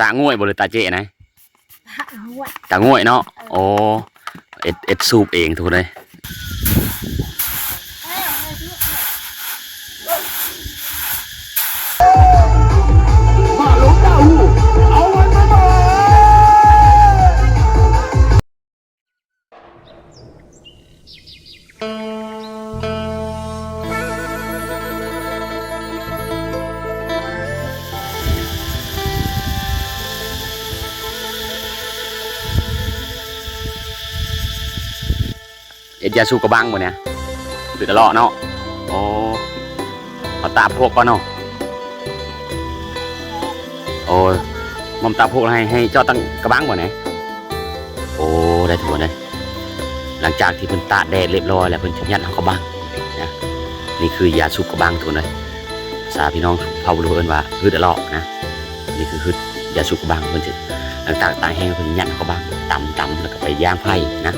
ຕາງ່ວຍບໍ່ ຫຼືຕາເຈ້ນະ? ຕາງ່ວຍ ຕາງ່ວຍເນາະ. ເອີ ໂອ້ ເຮັດ ເຮັດສູບເອງທຸກຄົນເອີຍ. ເຮັດຢາສູບກະບັງບໍ່ນີ້? ຄືຕະຫຼອດເນາະ. ໂອ້ ເອົາຕາພວກກ່ອນເນາະ. ໂອ້ ໝ່ອມຕາພວກໃຫ້ ໃຫ້ເຈາະຕັ້ງກະບັງບໍ່ນີ້? ໂອ້ ໄດ້ທຸກຄົນເອີຍ. ຫຼັງຈາກທີ່ເພິ່ນຕາກແດດລຽບຮ້ອຍແລ້ວ ເພິ່ນຈະຍັດເອົາກະບັງນະ. ນີ້ຄືຢາສູບກະບັງທຸກຄົນເອີຍ. ພາສາພີ່ນ້ອງເຜົ່າບາລູເອີ້ນວ່າຮຶດອະຫຼອກນະ. ນີ້ຄືຮຶດຢາສູບກະບັງ ເພິ່ນຊິ ຫຼັງຈາກຕາກແຫ້ງ ເພິ່ນຍັດເອົາກະບັງ ຕຳ ຕຳ ແລ້ວກໍໄປຢ່າງໄຟນະ.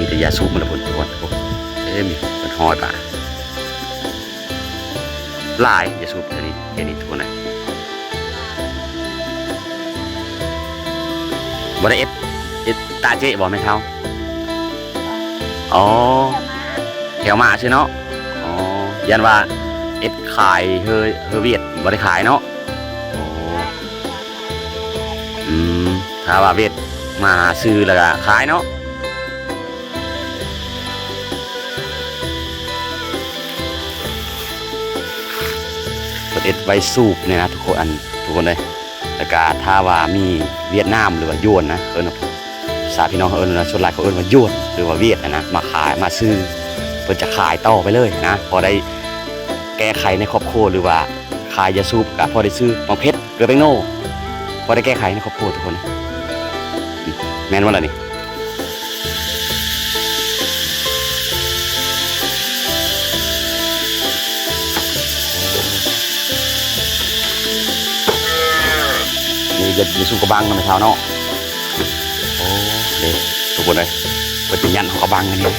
ມີແຕ່ຢາສູບໝົດລະພຸ້ນທຸກຄົນ. ເອີ ມີເພິ່ນຮ້ອຍປາ ຫຼາຍຢາສູບເທື່ອນີ້ ເທື່ອນີ້ທຸກຄົນນະ. ບໍ່ໄດ້ເອັດ ເອັດຕາເຈ້ບໍ່ແມ່ເຖົ້າ? ອໍ ແຖວມາຊື່ເນາະ. ອໍ ຢ້ານວ່າເອັດຂາຍເຮີ ເຮີວຽດ ບໍ່ໄດ້ຂາຍເນາະ. ໂອ້ ອືມ ຖ້າວ່າວຽດມາຫາຊື້ແລ້ວກະຂາຍເນາະ. ເພິ່ນເຮັດໄວ້ສູບນີ້ນະທຸກຄົນ ອັນ ທຸກຄົນເອີຍ. ແລ້ວກະຖ້າວ່າມີຫວຽດນາມ ຫຼືວ່າຢວນນະ ເອີ້ນ ພາສາພີ່ນ້ອງເຂົາເອີ້ນວ່າ ສ່ວນຫຼາຍເຂົາເອີ້ນວ່າຢວນ ຫຼືວ່າຫວຽດຫັ້ນນະ ມາຂາຍ ມາຊື້ ເພິ່ນຈະຂາຍຕໍ່ໄປເລີຍນະ. ພໍໄດ້ແກ້ໄຂໃນຄອບຄົວ ຫຼືວ່າຂາຍຢາສູບ ກະພໍໄດ້ຊື້ໝາກເຜັດ ເກືອແປ້ງໂນ ພໍໄດ້ແກ້ໄຂໃນຄອບຄົວທຸກຄົນ. ອືມ ແມ່ນບໍ່ລະນີ້? ນີ້ຢາ ຢາສູບກະບັງນະແມ່ເຖົ້າເນາະ. ໂອ້ ເດ້ ທຸກຄົນເອີຍ ເພິ່ນຈະຍັດເອົາກະບັງອັນນີ້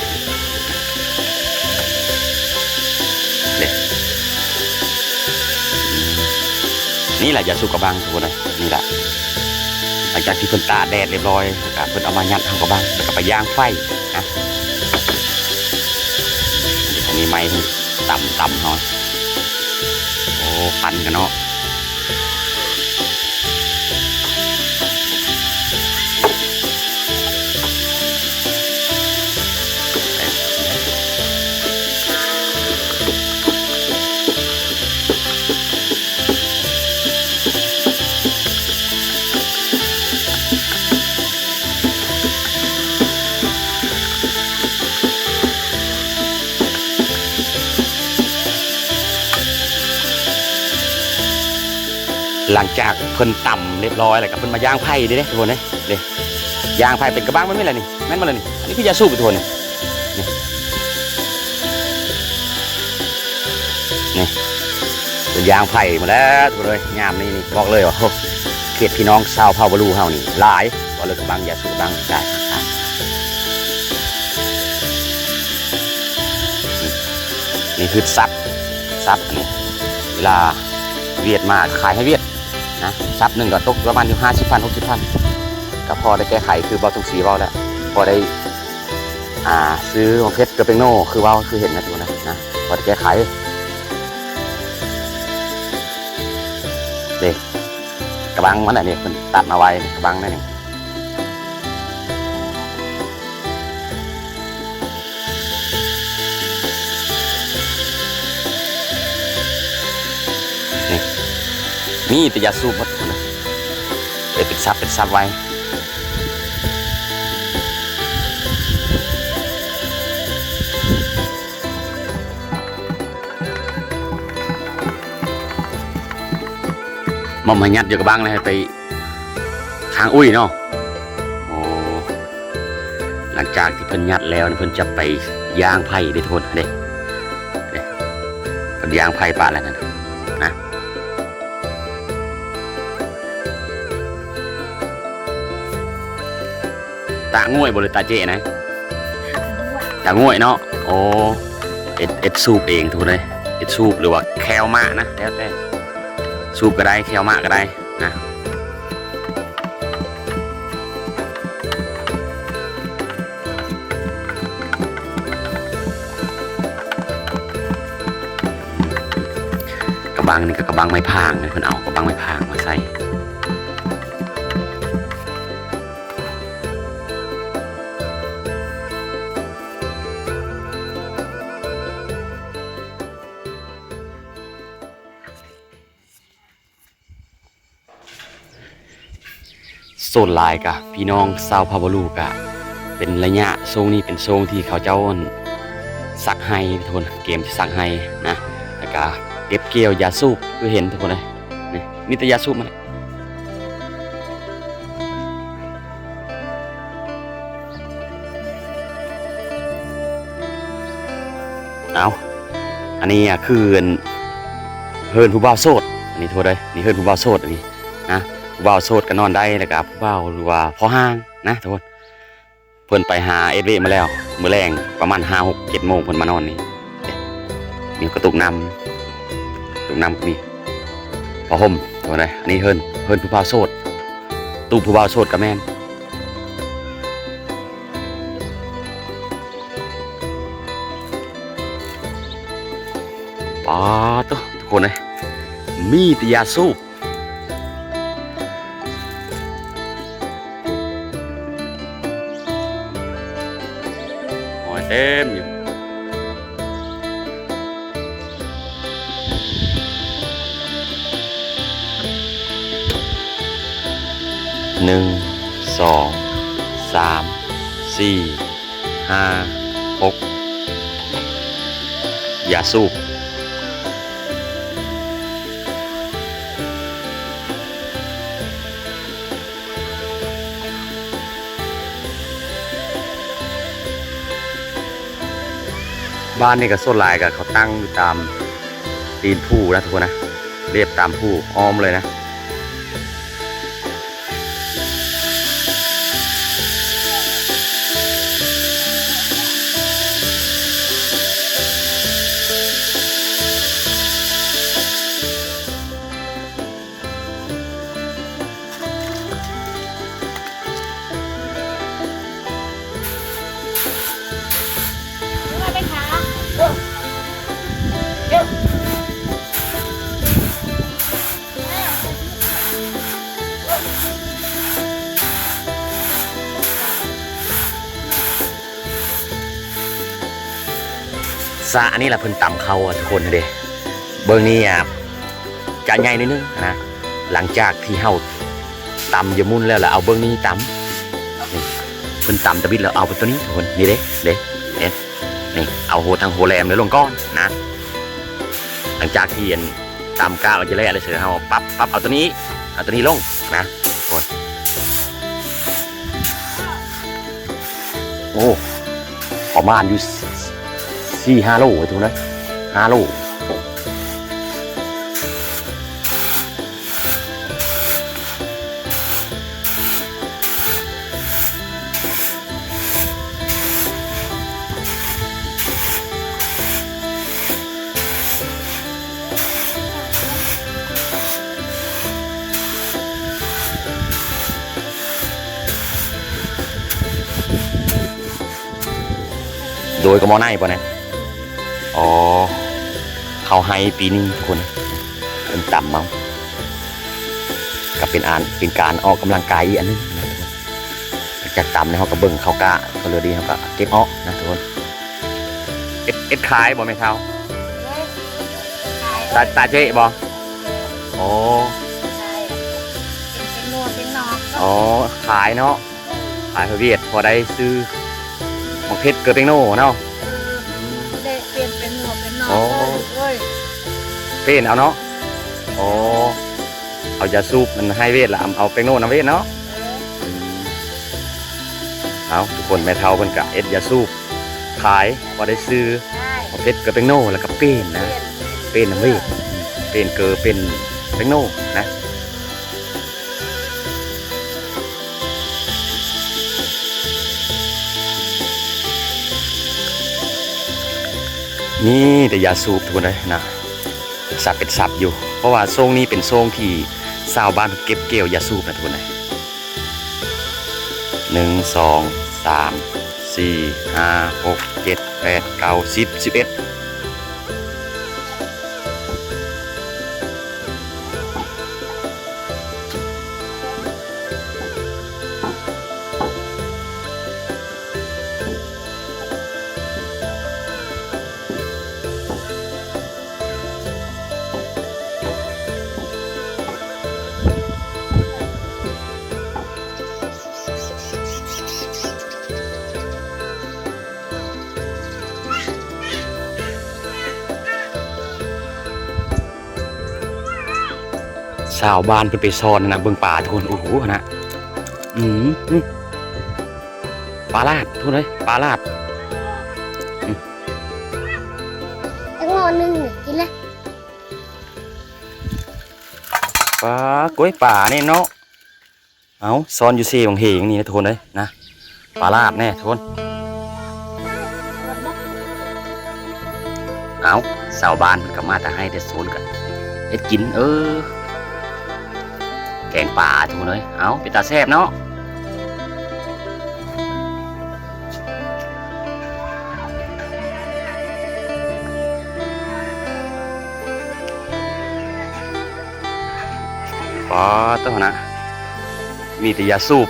ເດ້. ນີ້ລະຢາສູບກະບັງທຸກຄົນເອີຍ. ນີ້ລະ ຫຼັງຈາກທີ່ເພິ່ນຕາກແດດລຽບຮ້ອຍ ແລ້ວກະເພິ່ນເອົາມາຍັດເອົາກະບັງ ແລ້ວກະໄປຢ່າງໄຟນະ. ອັນນີ້ໄມ້ເພິ່ນຕຳ ຕຳເຮົາ. ໂອ້ ຄວັນກັນເນາະ. ຫຼັງຈາກເພິ່ນຕຳລຽບຮ້ອຍແລ້ວ ກໍເພິ່ນມາຢ່າງໄຟເດ້ ທຸກຄົນເດ້ ເດ້ ຍ່າງໄຟເປັນກະບັງແບບນີ້ແຫຼະນີ້ ແມ່ນບໍ່ລະນີ້? ອັນນີ້ຄືຢາສູບ ທຸກຄົນ ນີ້ ນີ້ ເປັນຍ່າງໄຟໝົດແລ້ວ ທຸກຄົນເອີຍ. ຍາມນີ້ນີ້ ບອກເລີຍວ່າ ໂອ້ ເຂດພີ່ນ້ອງຊາວເຜົ່າບາລູເຮົານີ້ຫຼາຍ ເວົ້າເລື່ອງກະບັງ ຢາສູບກະບັງ ນີ້ ນີ້ຄືສັບ ສັບອັນນີ້ ເວລາຫວຽດມາຂາຍໃຫ້ຫວຽດ ນະ ສັບໜຶ່ງກໍຕົກປະມານຢູ່ຫ້າສິບພັນ ຫົກສິບພັນ ກໍພໍໄດ້ແກ້ໄຂ ຄືເວົ້າສົມສີເວົ້າແຫຼະ ພໍໄດ້ ອ່າ ຊື້ໝາກເຜັດເກືອແປ້ງໂນ ຄືເວົ້າ ຄືເຫັນນະ ທຸກຄົນນະ ນະ ພໍໄດ້ແກ້ໄຂ ເດ້ ກະບັງມັນແຫຼະນີ້ ເພິ່ນຕັດມາໄວ້ ກະບັງນັ້ນນີ້. ນີ້ ມີແຕ່ຢາສູບໝົດ ເປັນສັບເປັນສັບໄວ້ ໝ່ອມໃຫ້ຍັດຢູ່ກະບັງ ແລ້ວໃຫ້ໄປ ທາງອຸ້ຍເນາະ ໂອ້ ຫຼັງຈາກທີ່ເພິ່ນຍັດແລ້ວ ເພິ່ນຈະໄປຢ່າງໄຟເດ້ ທຸກຄົນເດ້ ເດ້ ເພິ່ນຢ່າງໄຟປະແລ້ວນັ້ນນະ ຕາງ່ວຍບໍ່ ຫຼືຕາເຈ້ນະ? ຕາງ່ວຍເນາະ ໂອ້ ເຮັດ ເຮັດສູບເອງ ທຸກຄົນເດ້ ເຮັດສູບ ຫຼືວ່າແຄວມານະ ແລ້ວແຕ່ ສູບກໍໄດ້ ແຂ້ວໝາກກໍໄດ້ນະ. ກະບັງນີ້ກໍກະບັງໄມ້ພາງເດ້ ເພິ່ນເອົາກະບັງໄມ້ພາງມາໃສ່. ສ່ວນຫຼາຍກະພີ່ນ້ອງຊາວເຜົ່າບາລູກະ ເປັນໄລຍະຊ່ວງນີ້ເປັນຊ່ວງທີ່ເຂົາເຈົ້າ ອັ່ນ ສັກໄຮ່ທຸກຄົນ ກຽມຊິສັກໄຮ່ນະ ແລ້ວກະເກັບກ່ຽວຢາສູບ ຄືເຫັນທຸກຄົນເອີຍ ນີ້ມີແຕ່ຢາສູບມາແຫຼະ. ເອົາ ອັນນີ້ອະຄື ອັ່ນ ເຮືອນຜູ້ບ່າວໂສດ ອັນນີ້ໂທດເດີ ນີ້ເຮືອນຜູ້ບ່າວໂສດ ອັນນີ້ນະ ຜູ້ບ່າວໂສດກໍນອນໄດ້ ແລ້ວກໍຜູ້ບ່າວ ຫຼືວ່າພໍ່ຮ້າງນະທຸກຄົນ. ເພິ່ນໄປຫາເຮັດວຽກມາແລ້ວ ມື້ແລງປະມານຫ້າ ຫົກ ເຈັດໂມງເພິ່ນມານອນນີ້. ເດ້ ມີກະຕຸກນ້ຳ ກະຕຸກນ້ຳກໍມີ ຜ້າຫົ່ມ ໂຕໃດ ອັນນີ້ເຮືອນ ເຮືອນຜູ້ບ່າວໂສດ ຕູ້ຜູ້ບ່າວໂສດກໍແມ່ນ. ປາດໂທ້ ທຸກຄົນເອີຍ ມີແຕ່ຢາສູບ. ຫອຍເຕັມຢູ່ ໜຶ່ງ ສອງ ສາມ ສີ່ ຫ້າ ຫົກ ຢາສູບ. ບ້ານນີ້ກໍສ່ວນຫຼາຍກໍເຂົາຕັ້ງຢູ່ຕາມຕີນພູນະທຸກຄົນນະ ລຽບຕາມພູອ້ອມເລີຍນະ. ສະອັນນີ້ລະເພິ່ນຕຳເຂົ້າທຸກຄົນເດ້ ເບິ່ງນີ້ອະ ຈະໃຫຍ່ໜ້ອຍໜຶ່ງນະ. ຫຼັງຈາກທີ່ເຮົາຕຳຢາໝຸ່ນແລ້ວ ແລ້ວເອົາເບິ່ງນີ້ຕຳ ນີ້ ເພິ່ນຕຳຕະບິດແລ້ວເອົາໄປໂຕນີ້ທຸກຄົນ ນີ້ເດ້ ເດ້ ເຫັນ ນີ້ ເອົາຫົວທັງຫົວແຫຼມລະລົງກ່ອນນະ. ຫຼັງຈາກທີ່ ອັ່ນ ຕຳກ້າວຈະແລ້ວເສັດ ເຮົາປັບ ປັບເອົາໂຕນີ້ ເອົາໂຕນີ້ລົງນະ ໂອ້ຍ ໂອ້ ປະມານຢູ່ ສ- ສີ່ຫ້າໂລ ໄປທຸກຄົນເອີຍ ຫ້າໂລ. ໂດຍກະໝໍ້ໄນບໍ່ນະ? ອໍ ເຂົ້າໄຮ່ປີໜຶ່ງທຸກຄົນ ເພິ່ນຕຳເອົາ ກະເປັນອັນ ເປັນການອອກກຳລັງກາຍອີກອັນໜຶ່ງນະທຸກຄົນ. ຫຼັງຈາກຕຳແລ້ວ ເຮົາກະເບິ່ງເຂົ້າກ້າ ເຂົ້າເຫຼືອດີ ເຮົາກະເກັບອອກນະທຸກຄົນ. ເຮັດ ເຮັດຂາຍບໍ່ແມ່ເຖົ້າ? ຕາ ຕາເຈະບໍ່? ອໍ ອໍ ຂາຍເນາະ ຂາຍໃຫ້ຫວຽດ ພໍໄດ້ຊື້ໝາກເຜັດເກືອແປ້ງໂນ່ເນາະ. ເອີ ເປັນເປັນໜໍ່ເປັນໜໍ່ ອໍ ເອີຍ ເປັນເອົາເນາະ. ອໍ ເອົາຢາສູບມັນໃຫ້ຫວຽດ ລະເອົາແປ້ງໂນ່ນຳຫວຽດເນາະ. ເອີ ອືມ ເອົາ ທຸກຄົນ ແມ່ເຖົ້າເພິ່ນກະເຮັດຢາສູບຂາຍ ພໍໄດ້ຊື້ໝາກເຜັດເກືອແປ້ງໂນ່ ລະກະເປັນນະ ເປັນນຳຫວຽດ ເປັນເກີເປັນແປ້ງໂນ່ນະ. ມີແຕ່ຢາສູບທຸກຄົນເອີຍນະ ເປັນ ສັບເປັນສັບຢູ່ ເພາະວ່າຊ່ວງນີ້ເປັນຊ່ວງທີ່ຊາວບ້ານເກັບກ່ຽວຢາສູບນະທຸກຄົນເອີຍ. ໜຶ່ງ ສອງ ສາມ ສີ່ ຫ້າ ຫົກ ເຈັດ ແປດ ເກົ້າ ສິບ ສິບເອັດ. ຊາວບ້ານເພິ່ນໄປຊ່ອນນະ ເບິ່ງປາທຸກຄົນ. ໂອ້ໂຫ ຫັ້ນນະ ອືມ ປາລາດທຸກຄົນເອີຍ ປາລາດ. ອືມ ຈັກໝໍ້ໜຶ່ງກິນເລີຍ. ປາ ໂອ້ຍ ປານີ້ເນາະ. ເອົາ ຊ່ອນຢູ່ເຊບັງເຫງນີ້ນະທຸກຄົນເອີຍນະ ປາລາດແນ່ທຸກຄົນ. ເອົາ ຊາວບ້ານເພິ່ນກໍມາແຕ່ໄຮ່ແຕ່ສວນກໍເຮັດກິນ ເອີ ແກງປາທຸກຄົນເອີຍ. ເອົາ ເປັນຕາແຊບເນາະ. ປາດໂທ້ ຫັ້ນນະ ມີແຕ່ຢາສູບ.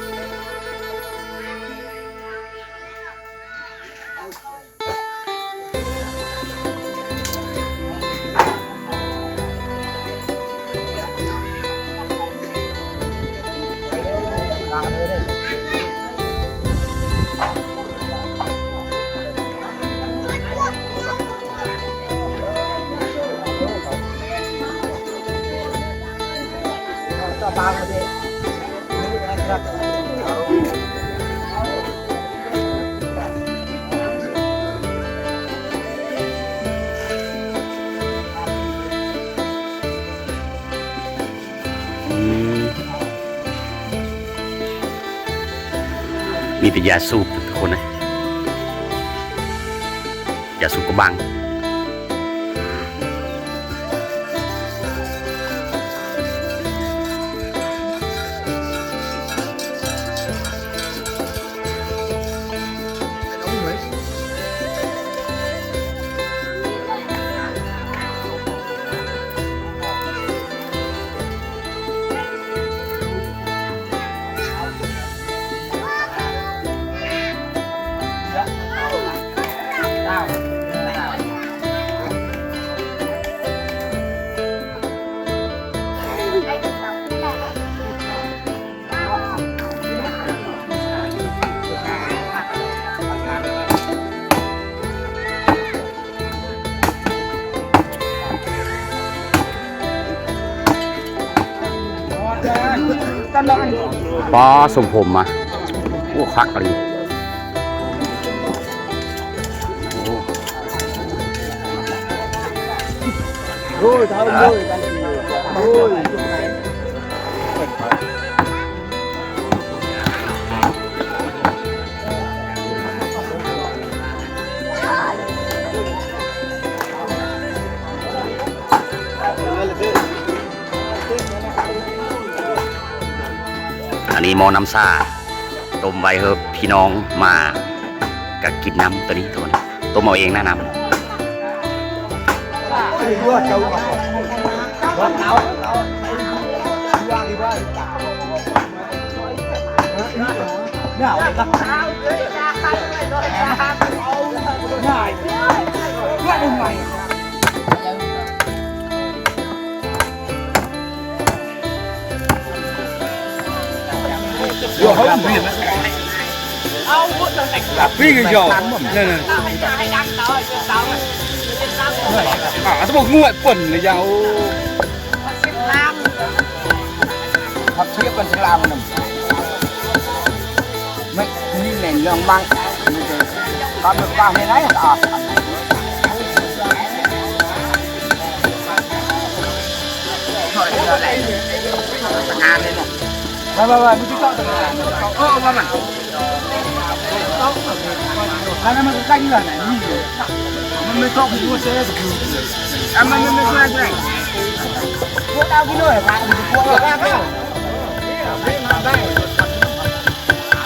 ອືມ ມີແຕ່ຢາສູບທຸກຄົນເອີຍ ຢາສູບກະບັງ. ປາ ຊົງຜົມມາ ໂອ້ ຄັກອີ່ຫຼີ. ໂອ້ຍ ເທົ່າ ໂອ້ຍ ໂອ້ຍ. ອັນນີ້ໝໍ້ນ້ຳຊາ ຕົ້ມໄວ້ເຮີພີ່ນ້ອງມາ ກະກິນນຳໂຕນີ້ທຸກຄົນ. ຕົ້ມເອົາເອງນະນ້ຳ.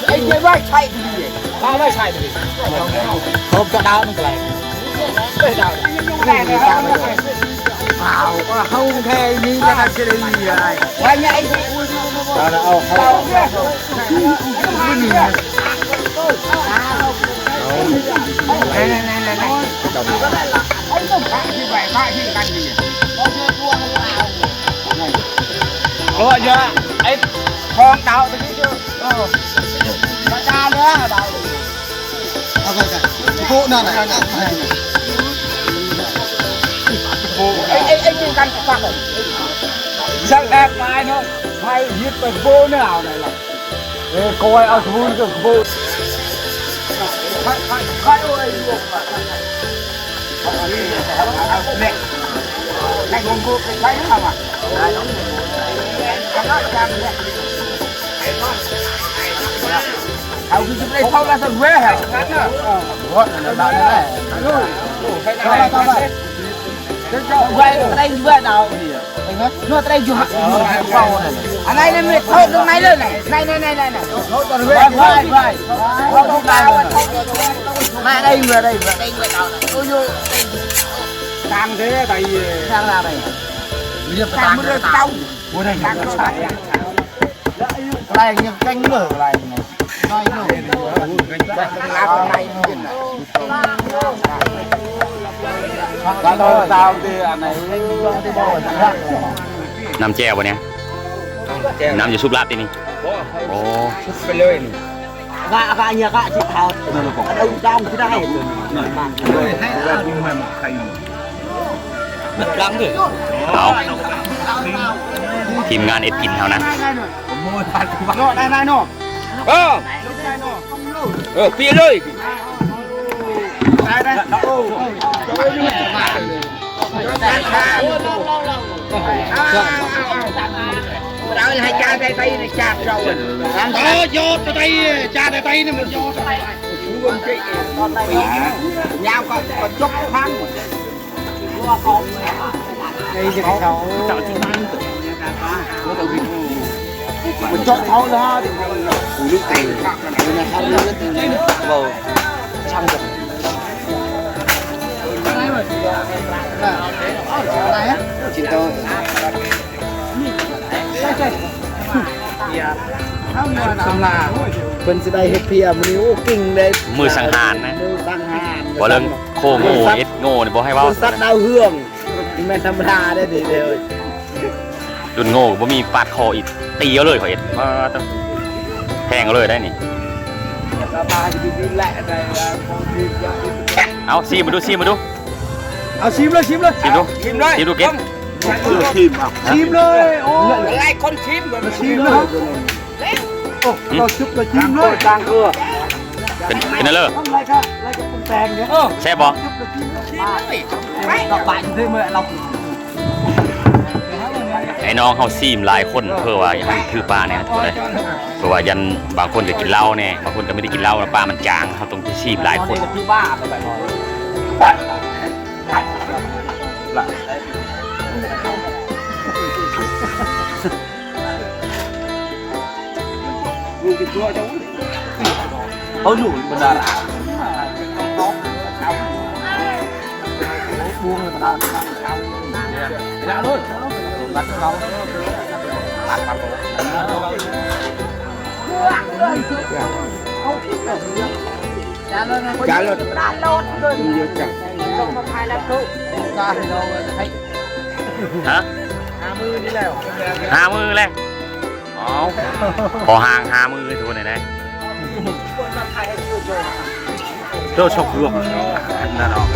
Ê, dê vai, sai đi. Ba vai, sai đi. Không cho đau nó lại. Ê, đau. Đau, có không khe đi là cái gì vậy? Vai nhảy. Đó là ô, không. Nè, nè, nè, nè, nè. Ủa, giờ, ấy, con đau thì chứ. Ờ. Mà đau nữa, đau. Ô kê, ô kê. Cô nè, nè, nè. Cô. Ê, ê, ê, cái căn cái căn này. Chắc đẹp mà anh ơi. Hay giết phải vô nữa ảo này là. Ê, cô ơi, ao thun kìa, cô. Khai, khai, khai ơi, vô. Nè. Khai vô, vô, khai vô mà. Khai vô, khai vô. Hãy subscribe cho kênh Ghiền Mì Gõ để không bỏ lỡ những video hấp dẫn. Anai nè, mẹ thâu đằng này lên này. Này, này, này, này. Vai, vai, vai. Vai, vai, vai. Này, đây, đây, đây, đây, đây. Ôi, ôi, đây. Sang thế, đây. Sang là đây. Sang mới tao. Ôi, đây. Sang. ນ້ຳແຈ່ວບໍ່ນີ້? ນ້ຳຈະຊຸບລາບຕິນີ້? ໂອ້ ຊຸບໄປເລີຍນີ້. ເອົາ ເອົາ ທີມງານເຮັດກິນເຮົານະ. ເນາະ ໄດ້ໆ ເນາະ ເອີ ເອີ ປີເລີຍ ໄດ້ໆ ເອົາ ເອົາ ເອົາ ເອົາ ເອົາ ໃຫ້ຈານໄດ້ໄປ ໃຫ້ຈານເຈົ້າ ເອີ ໂອ້ ໂຍດໄດ້ ຈານໄດ້ໄປນີ້ມັນໂຍດ ຍາວກໍ ກໍຈົບທາງ. ເພິ່ນຊິໄດ້ເຮັດເພຍມື້ນີ້ ໂອ້ ກິ້ງເດ້ ມື້ສັງຫານນະ ມື້ສັງຫານ ບໍ່ເລື່ອງ ໂຄໂງ່ ເອັດໂງ່ນີ້ບໍ່ໃຫ້ເວົ້າ ບໍລິສັດດາວເຮືອງ ແມ່ນທຳມະດາເດ້ນີ້ເດີ ລຸ້ນໂງ່ກໍບໍ່ມີປາດຄໍອີກ ຕີເອົາເລີຍ ຂ້ອຍເຮັດ ປາດໂທ້ ແທງເອົາເລີຍໄດ໋ນີ້. ເອົາ ຊີມມາດູ ຊີມມາດູ ເອົາ ຊີມເລີຍ ຊີມເລີຍ ຊີມດູ ຊີມເລີຍ ຊີມດູ ກິນ ຊີມເລີຍ ໂອ້ ຫຼາຍຄົນຊີມ ຊີມເລີຍ. ໂອ້ ເຮົາຈຸບລະຈິມເລີຍ ເປັນ ເປັນແນວເລີ ແຊບບໍ່? ໄອ້ນ້ອງເຮົາຊີມຫຼາຍຄົນ ເພື່ອວ່າຢາກໃຫ້ຖືປາແດ່ ເພາະວ່າຢ້ານບາງຄົນກໍກິນເຫຼົ້າແດ່ ບາງຄົນກໍບໍ່ໄດ້ກິນເຫຼົ້າ ປາມັນຈາງ ເຮົາຕ້ອງຊີມຫຼາຍຄົນ. ຮະ? ຫ້າມື້ນີ້ແຫຼະ ຫ້າມື້ແລ້ວ ເອົາ ພໍຫ່າງຫ້າມື້ທຸກຄົນໄດ້ ໂຕຊອກລວກນັ້ນອອກ.